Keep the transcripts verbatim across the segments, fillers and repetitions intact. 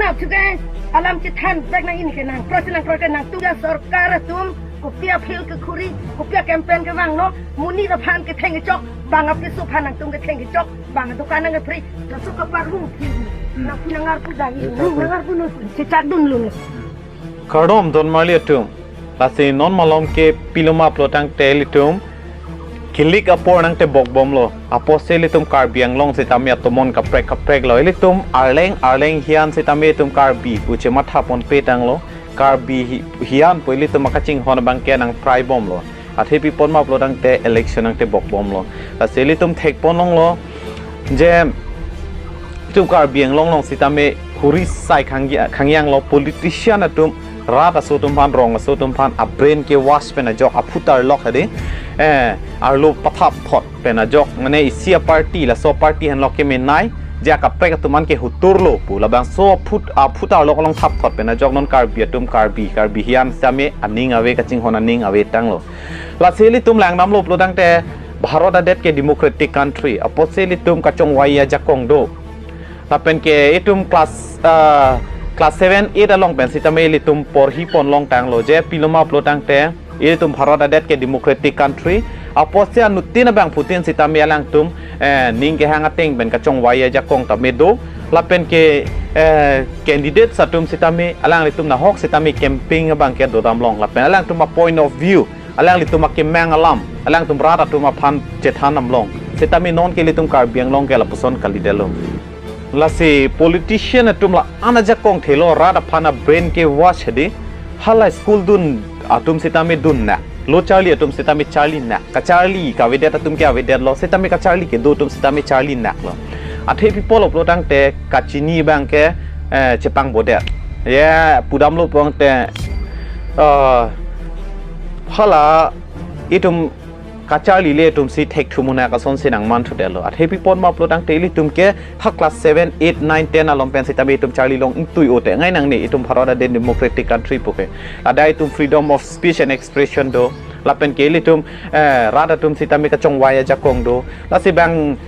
Nap chuke alam chethan pek nang, in ke nang, pro chenang pro ke nangtum ya sorkar atum kopi a-field kekhuri, kopi a-campaign kevanglo, monit aphan ketheng kechok, bang apiso aphan nangtum ketheng kechok, bang adokan nang kepri, laso kaparhu, nang pinangar pu dai, nang pinangar pu nus, chechak dun lun. Kardom don marli atum. Lasi non malom ke pilo ma pulo tangte ilitum kilik apor nangtebok bomlo. Apotsi ilitum Karbi Anglong sitame atomon kaprek kaprek lo. Ilitum Arleng, Arleng hiyan sitame itum Karbi pu chematha ponpe tanglo. Karbi hi-, hiyan pu ilitum akachinghon abang ke nangprai bomlo. Athe pi apot ma pulo tangte election nangtebok bomlo. Lasi ilitum thekpon longlo je itum Karbi Anglong along sitame khuri sai khangya-, khangyang lo, politician atum, rat aso atum aphan, rong aso atum aphan a-brain kewash pen ajok, aphu tarlok hadi, eh, arlo pathap thot pen ajok, mane isi a-party, laso party henlo kemenei, je akaprek atum an ke hutur lo pu, labangso aphu, aphu tarlok along thap thot pen ajok non Karbi atum, Karbi, Karbi hiyan sitame aning ave, kachinghon aning ave tanglo. Lasi ilitum langdamlo pulo tangte Bharat adet ke democratic country, apotsi ilitum kachongvai ajakong do. Lapen ke itum class, ah, class seven, eight along pen sitame ilitum porhi pon long tanglo, je pilo ma pulo tangte ilitum Bharat adet ke democratic country, apotsi anuttin abangphutin sitame alangtum, eh, ning kehang ateng pen kachongvai ajakong tame do. Lapen ke, eh, candidates atum sitame alanglitum nahok sitame campaign abang ke dodam long. Lapen alangtum a-point of view, alanglitum akemang alam, alangtum rat atum aphan chethan damlong. Sitame non ke ilitum Karbi Anglong ke lapuson kalidetlo. Lasi politician atum la-an ajakong thelo, rat aphan a-brain kewash hadi, hala school dun atum sitame dunnak, lo charli atum sitame charlinak, kacharli kavedet atum ke avedetlo, sitame kacharli kedo atum sitame charlinaklo. Athe pi apot lo pulo tangte kachini abang ke, eh, chepangbodet. Ya, pudamlo pulo tangte, eh, hala itum kacharlile atum si thekthum un-e asonsi nangmanthudetlo. Athe pi apot ma pulo tangte ilitum ke ha class seven, eight, nine, ten along pen sitame itum charli long ingtui ote ngai nangne, itum Bharat adet democratic country pu ke. Ada itum freedom of speech and expression do. Lapen ke ilitum, eh, rat atum sitame kachongvai ajakong do. Lasi bang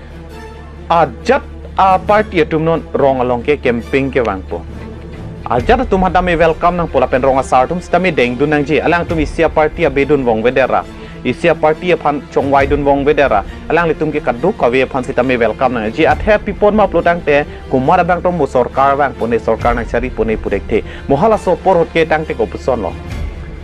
ajat a-party atum non rong along ke campaign kevangpo. Ajat atum hadak me welcome nangpo lapen rong asar atum sitame dengdun nangji. Alangtum isi a-party abedun vongvedet ra, isi a-party aphan chongvaidun vongvedet ra, alanglitum ke kadokave aphan sitame welcome nangji. Athe pi apot ma pulo tangte komat abang tom mo sorkar vangpo ne, sorkar nangchari po ne pu thekthe. Mo halaso apor ahut ke tangte kopuson lo.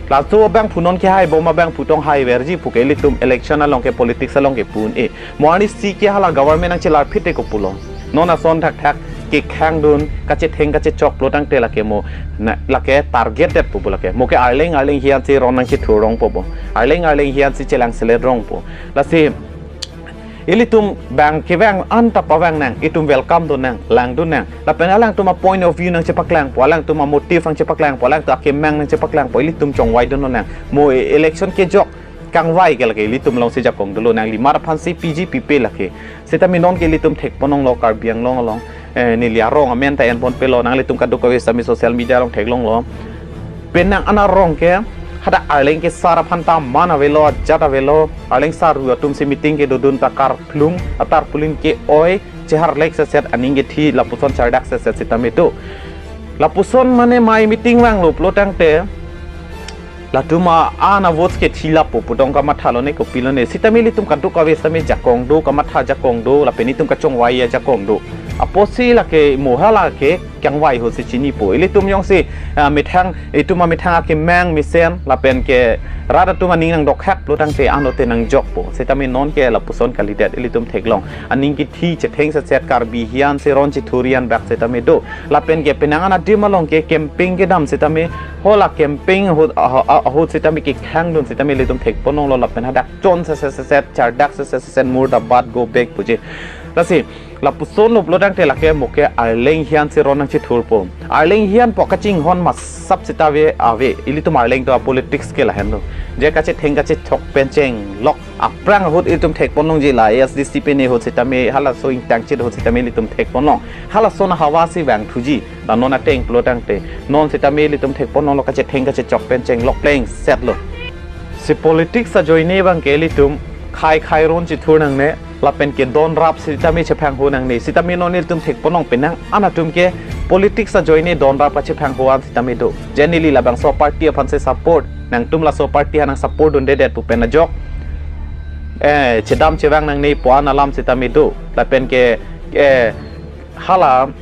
Laso abangphu non kehai bom abangphu tong haiverji pu ke ilitum election along ke, politics along ke pu un-e. Mo arnisi ke hala government nangchelarphit te kopulo. Non ason thakthak kekhangdun, kachetheng kachechok pulo tangte lake mo, na, lake target det pu bo lake. Mo ke Arleng, Arleng hiyan si ron nangchethur rongpo bo. Arleng, Arleng hiyan si chelangselet rongpo. Lasi ilitum bang kevang anta pavang nang, itum welcome dun nang, langdun nang. Lapen alangtum a-point of view nangchepaklangpo, alangtum a-motive nangchepaklangpo, alangtum akemang nangchepaklangpo, ilitum chongvaidun nang. Mo e-, election kejok kangvai ke lake ilitum alongsi jakong dolo, nangli mat aphansi piji pipe lake. Sitame non ke ilitum thekpon longlo Karbi Anglong along, eh, neli arong amen ta enponpelo, nanglitum kadokave sitame social media along theklonglo. Penang an arong ke hadak Arleng ke sar aphan ta man avelo, ajat avelo, Arleng sar ru atum si meeting kedodun ta karplung, atarpulin ke-oi, cheharlek seset, aning kethi lapuson chardak seset sitame do. Lapuson mane mai meeting vanglo pulo tangte latum a-an a-votes ke thilappo pu tong kamathalo ne, kopilo ne. Sitame ilitum kadokave sitame jakong do, kamatha jakong do, lapen itum kachongvai ajakong do. Apotsi lake mo hala ke kangvai ahut si chinipo. Ilitum jongsi, ah, methang, itum amethang akemang mesen, lapen ke rat atum aning nangdokhak pulo tangte ano te nangjokpo. Sitame non ke lapuson kalidet ilitum theklong. Aning kethi chetheng seset, Karbi hiyan si ron chethur iyan bak sitame do. Lapen ke penang an adim along ke campaign kedam sitame, hala campaign ahut, ah, ah, ahut sitame kekhangdun sitame ilitum thekpon longlo, lapen hadak chon seset seset, chardak seset seset, murdabad, go back puji. Lasi lapuson lo pulo tangte lake mo ke Arleng hiyan si ron nangchethurpo. Arleng hiyan pu kachinghon masap sita ave, ave. Ilitum Arleng atum a-politics ke lahenlo. Je kachetheng kachechok pen chenglok. Aphrang ahut itum thekpon longji la A S D C pen ahut sitame, halaso ingtangchit ahut sitame ilitum thekpon long. Halason ahavar si vangthuji. La non ateng pulo tangte, non sitame ilitum thekpon longlo, kachetheng kachechok pen chenglok plengsetlo. Si politics ajoine abang ke ilitum khei khei ron chethur nangne, lapen ke don rap sitame chephanghu nangne. Sitame non ilitum thekpon long penang an atum ke politics ajoine donra pachephang ho-an sitame do. Je neli labangso party aphansi support, nangtum laso party aphan nang support dundedet pu pen ajok, eh, chedam chevang nangne pu-an alam sitame do. Lapen ke, eh, hala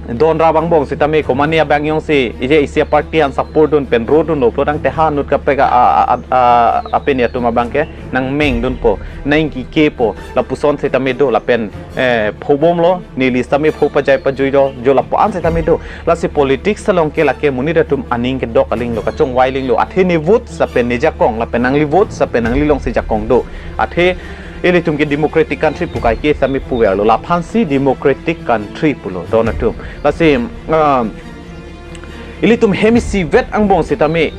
donra angbong sitame komane abang jongsi ije isi a-party aphan support dun pen ro dunlo pulo tangte ha anut kaprek a, a, a, a, apen atum abang ke nangmeng dunpo, nangkikepo, lapuson sitame do. Lapen, eh, phobomlo, neli sitame pho pajai pajuilo, jo lapu-an sitame do. Lasi politics along ke lake monit atum aning kedok aling lo, kachongvai aling lo. Athe ne vote lapen ne jakong, lapen nangli vote lapen nangli alongsi jakong do. Athe ilitum ke democratic country pu kaike sitame puverlo. Laphansi democratic country pulo don atum. Lasi, um, ilitum hem isivet angbong sitame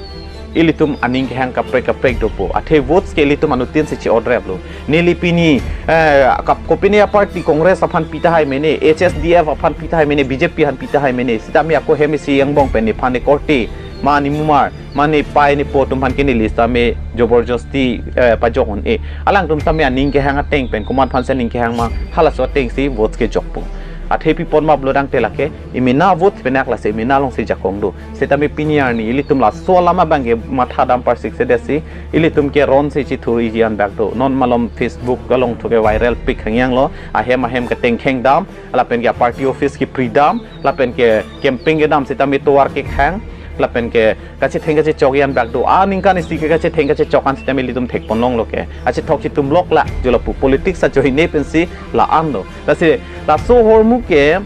ilitum aning kehang kaprek kaprek dopo. Athe votes ke ilitum anuttin si che-order lo. Neli pini, eh, kap-, kopine a-party, Congress aphan pitahai mene, H S D F aphan pitahai mene, B J P aphan pitahai mene, sitame ako hem isi angbong pen nephan ne korte, ma ne mumar, ma ne pai ne po atum aphan ke neli sitame joborjosti, eh, pajok un-e. Alangtum sitame aning kehang ateng pen, komat aphansi aning kehang ma, halaso atengsi votes kejokpo. Athe pi apot ma pulo tangte lake, emena vote pen ak lasi emena alongsi jakong do. Sitame pini arni ilitum laso alam abang ke matha dam parsik sedetsi, ilitum ke ronsi chithurji an bak do. Non malom Facebook along thu ke viral pik hangyang lo, ahem ahem ketengkheng dam, lapen ke party office kepri dam, lapen ke campaign kedam sitame tovar kekhang, lapen ke kachetheng kachechokji an bak do. Aningkan isi ke kachetheng kachechok an sitame ilitum thekpon longlo ke. Achethok chitum lok la, jo lapu politics ajoine pensi la-an lo. Lasi, laso ahormu ke,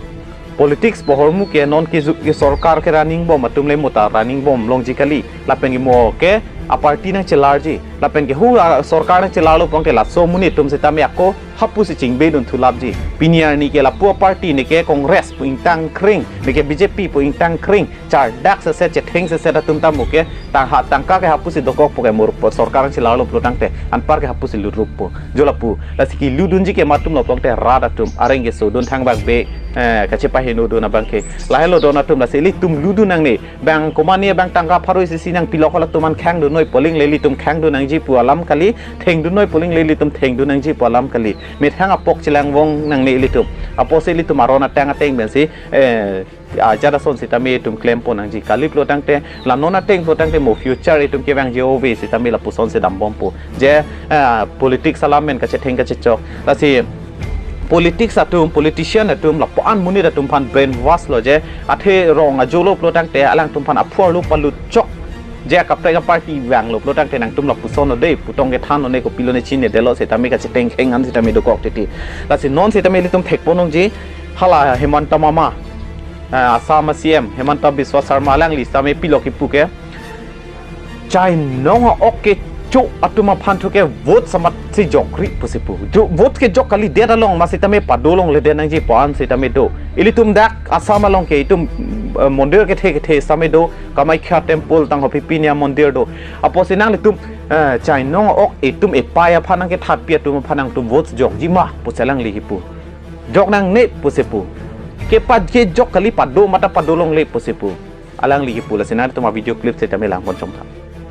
politics pu ahormu ke non ke ju-, ke sorkar ke running bom atum le mo ta running bom longji kali. Lapen ke mo ke a-party nangchelarji. Lapen ke hu a-sorkar nangchelarlo pulote laso amonit atum sitame ako hapusi chingbe dun thulapji. Pini arni ke lapu a-party ne ke Congress pu ingtang kring, ne ke B J P pu ingtang kring. Chardak seset, chetheng seset atum ta mo ke tang ha tangka ke hapusi dokokpo ke mo sorkar nangchelarlo pulo tangte anpar ke hapusi lutruppo. Jo lapu, lasi keludunji ke matum lo pulote rat atum, areng keso dun thangbak be, eh, kachepaheno dun abang ke. Lahelo don atum, lasi ilitum ludun nangne, bang komane bang tangka pharo isi isi nangpilok halatum an khangdun noi pu aling le ilitum khangdun nangji pu alam kali, thengdun noi pu aling le ilitum thengdun nangji pu alam kali. Methang apok chelangvong nangne ilitum. Apotsi ilitum aron ateng ateng pensi, eh, ajat ason sitame itum klempo nangji. Kali pulo tangte, la non ateng pulo tangte mo future itum kevangji ove sitame lapusonsi dambompo. Je, eh, politics alam pen kachetheng kachechok. Lasi politics atum, politician atum, lapu-an monit atum aphan brainwash lo je, athe rong ajolo pulo tangte alangtum aphan aphu arlo palut chok. Je kaprek a-party vanglo pulo tangte nangtum lapuson lo dei, pu tong kethan lo ne, kopilo ne chinine detlo sitame kachethengkheng an sitame dokok titi. Lasi non sitame ilitum thekpon longji, hala Himanta Mama, eh, Assam a-C M, Himanta Biswa Sarma alangli sitame pilo kipu ke, chainong a-ok kecho atum aphan thu ke vote amatsi jokri pusi pu. Jo vote kejok kalidet along ma sitame pado longledet nangji pu-an sitame do. Ilitum dak Assam along ke itum, eh, mondir kethe kethe sitame do, Kamakhya Temple tang hopi pini a-mondir do. Apotsi nanglitum, eh, chainong a-ok itum epai aphan nangkethatpi atum aphan nangtum vote jokji ma pusi alangli kipu. Jok nangne pusi pu. Kepa kejok kali, pado ma ta pado longle pusi pu. Alangli kipu. Lasi nangtum a-video clip sitame langpon chongtha.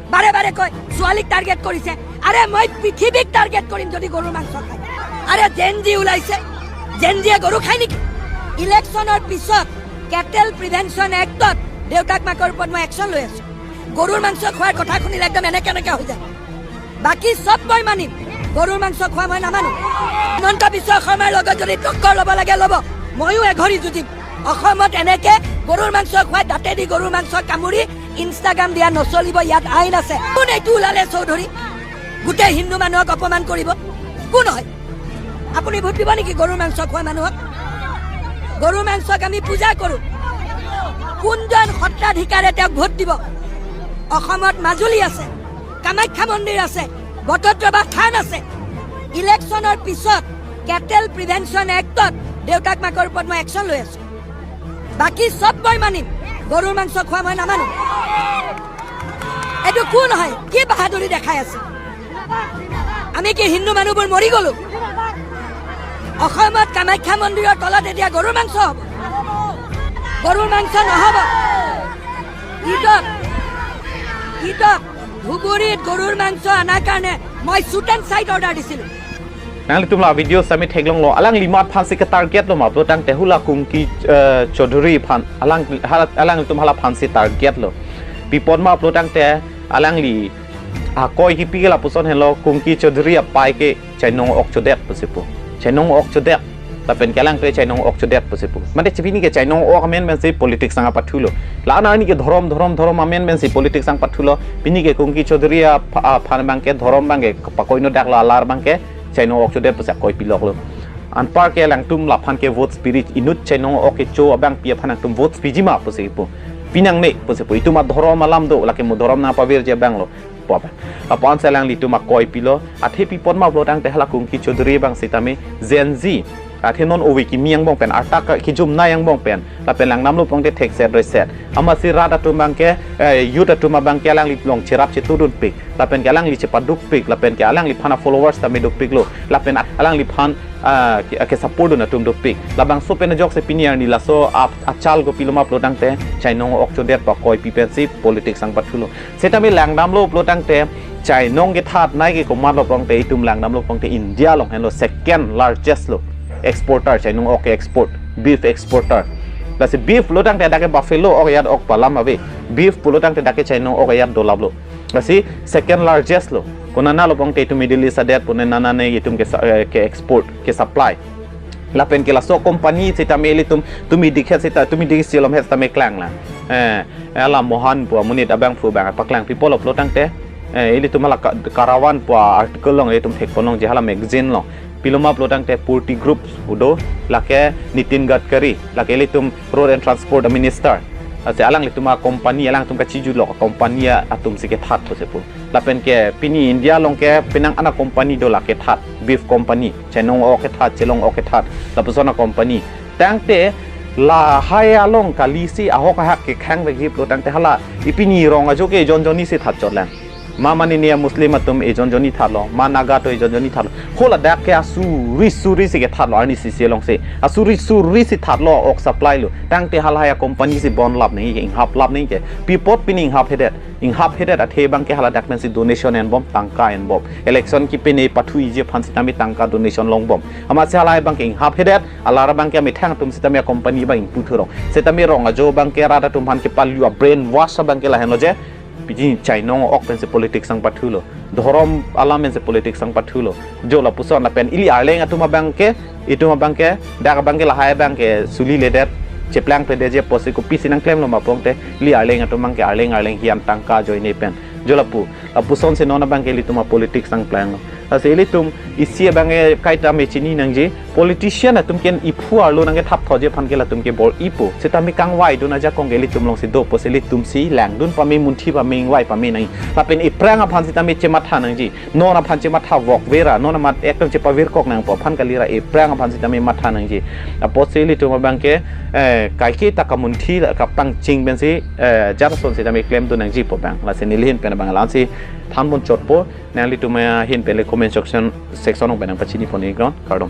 বাৰে বাৰে কয়, "ছোৱালীক টাৰ্গেট কৰিছে।" আৰে, মই পৃথিৱীক টাৰ্গেট কৰিম যদি গৰুৰ মাংস খায়। আৰে, জেন জি ওলাইছে, জেন জিয়ে গৰু খায় নেকি? ইলেকশ্যনৰ পিছত কেটেল প্ৰিভেনশ্যন এক্টত দেউতাক মাকৰ ওপৰত মই একশ্যন লৈ আছো। গৰুৰ মাংস খোৱাৰ কথা শুনিলে একদম এনেকে এনেকে হৈ যায়। বাকী চব মই মানিম, গৰুৰ মাংস খোৱা মই নামানো। হিমন্ত বিশ্ব শৰ্মাৰ লগত যদি টক্কৰ ল'ব লাগে ল'ব, ময়ো এঘড়ী যুঁজিম। অসমত এনেকে গৰুৰ মাংস খুৱাই দাঁতেদি গৰুৰ মাংস কামুৰি ইনষ্টাগ্ৰাম দিয়া নচলিব, ইয়াত আইন আছে। কোন এইটো ওলালে চৌধুৰী? গোটেই হিন্দু মানুহক অপমান কৰিব। কোন হয়? আপুনি ভোট দিব নেকি গৰুৰ মাংস খোৱা মানুহক? গৰুৰ মাংসক আমি পূজা কৰো। কোনজন সত্ৰাধিকাৰে তেওঁক ভোট দিব? অসমত মাজুলী আছে, কামাখ্যা মন্দিৰ আছে, বটদ্ৰৱা থান আছে। ইলেকশ্যনৰ পিছত কেটেল প্ৰিভেনশ্যন এক্টত দেউতাক মাকৰ ওপৰত মই একশ্যন লৈ আছো। বাকী চব মই মানিম, গৰুৰ মাংস খোৱা মই নামানো। এইটো কোন হয়? কি বাহাদুৰি দেখাই আছে? আমি কি হিন্দু মানুহবোৰ মৰি গলো? অসমত কামাখ্যা মন্দিৰৰ তলত এতিয়া গৰুৰ মাংস হ'ব? গৰুৰ মাংস নহ'ব। ঈদত, ঈদত ধুবুৰীত গৰুৰ মাংস অনাৰ কাৰণে মই শ্বুট এণ্ড চাইট অৰ্ডাৰ দিছিলো। Nanglitum la video sitame theklonglo, alangli amat aphansi ke-target lo ma pulotangte hula Kungki, eh, Chaudhary aphan, alang, hala, alanglitum hala aphansi target lo. Pi apot ma pulotangte alangli akoi kipi ke lapuson henlo, Kungki Chaudhary apei ke chainong ok chodet pusi pu. Chainong ok chodet. Lapen ke alang ke chainong ok chodet pusi pu. Mate pini ke chainong ok amen pensi politics nangpathulo. La-an arni ke dhorom, dhorom, dhorom amen pensi politics nangpathulo. Pini ke Kungki Chaudhary apha-, aphan abang ke dhorom abang ke pakoi nodak lo, alar abang ke chainong ok chodet pusi akoi pilok lo. Anpar ke alangtum laphan ke votes piri, inut chainong ok kecho abangpi aphan nangtum votes piji ma pusi pu. Pi nangne pusi pu. Itum adhorom alam do, lake mo dhorom nangpavirji abang lo pu abang. Lapu-ansi alanglitum akoi pilo, athe pi apot ma pulotangte hala Kungki Chaudhary abang sitame Gen Z. Athe non ove kimi angbong pen, arta ka-, kijumnei angbong pen. Lapen langdamlo pulotangte thekset reset. Amatsi rat atum abang ke, eh, youth atum abang ke alangli along cherap chetudunpik. Lapen ke alangli chepadukpik. Lapen ke alangliphan a-followers tame dopiklo. Lapen a-, alangliphan, ah, ke, ke-support dun atum dopik. Labangso pen ajoksi pini arni laso ap-, achal kopilo ma pulotangte chainong ok chodet pu akoi pi pensi politics nangpathulo. Sitame langdamlo pulotangte chainong kethatnei ke komatlo pulotangte, itum langdamlo pulotangte India along henlo second largest lo exporter, chainong ok ke-export, beef exporter. Lasi beef pulotangte dak ke buffalo ok ajat ok pu alam ave. Beef pulotangte dak ke chainong ok ajat dolaplo. Lasi second largest lo. Konatlo pulotangte itum Middle East adet pu, konatne itum ke sa-, eh, ke-export, ke-supply. Lapen ke laso company sitame ilitum, tumi dikhe sita, tumi dikhe silom het sitame klanglang. Eh, hala Mohan pu amonit abangphu abang paklang, pi apotlo pulotangte, eh, ilitum hala ka-, Karawan pu article along ilitum thekponlongji, hala magazine along. Pilo ma pulotangte Purti Group pu do, lake Nitin Gadkari, lake ilitum Road and Transport Minister. Lasi alanglitum a-company, alangtum kachijulok a-company atumsi kethat pusi pu. Lapen ke pini India along ke penang an a-company do, la kethat, beef company, chainong ok kethat, chelong ok kethat, lapuson a-company. Tangte lahai along kalisi ahok ahak kekhang vekji pulotangte hala ipini rong ajo ke ejonjoni si thatchotlang. Ma mane niya Muslim atum ejonjoni thatlo, ma Naga atum ejonjoni thatlo. Ho ladak ke asuri suri si kethatlo, arni isi isi alongsi. Asuri suri si thatlo, ok supply lo. Tangte halahai a-company si bonlap nangji ke, inghaplap nangji ke. Pi apot pini inghaphedet. Inghaphedet athe abang ke hala dak pensi donation enbom, tangka enbom. Election kepine pathuji aphan sitame tangka donation longbom. Amatsi halahai abang ke inghaphedet, alar abang ke amethang atum sitame a-company abang ingpu thurong. Sitame rong ajo abang ke rat atum aphan kepalu a-brainwash abang ke lahenlo je, pini chainong ok pensi politics nangpathulo. Dhorom alam pensi politics nangpathulo. Jo lapuson lapen ili arleng atum abang ke, itum abang ke, dak abang ke lahai abang ke suliledet, cheplangpledetji apotsi kopisi nangklemlo ma pulotangte, ili arleng atum abang ke arleng arleng hian tangka ajoine pen. Jo lapu, lapusonsi non abang ke ilitum a-politics nangplanglo. Lasi ilitum isi abang ke kaita me chini nangji, politician atum ke iphu arlo nangkethapthotji aphan ke latum ke bor-ipo. Sitame kangvaidun ajakong ke ilitum alongsi do pusi ilitumsi langdun pame, munthi pame, ingvai pame nangji. Lapen iphrang aphan sitame chematha nangji. Non aphan chematha vok vera, non amat ekdom chepavirkok nangpo aphan kalira, iphrang aphan sitame matha nangji. Apotsi ilitum abang ke, eh, kaiketa kamunthi kapangcheng pensi, eh, jat ason sitame klemdun nangji pu abang. Lasi neli ahin pen abang la-ansi thanpon chotpo, nanglitum ahin pen le comment section, section along pen nangpachini pon iknon, kardom.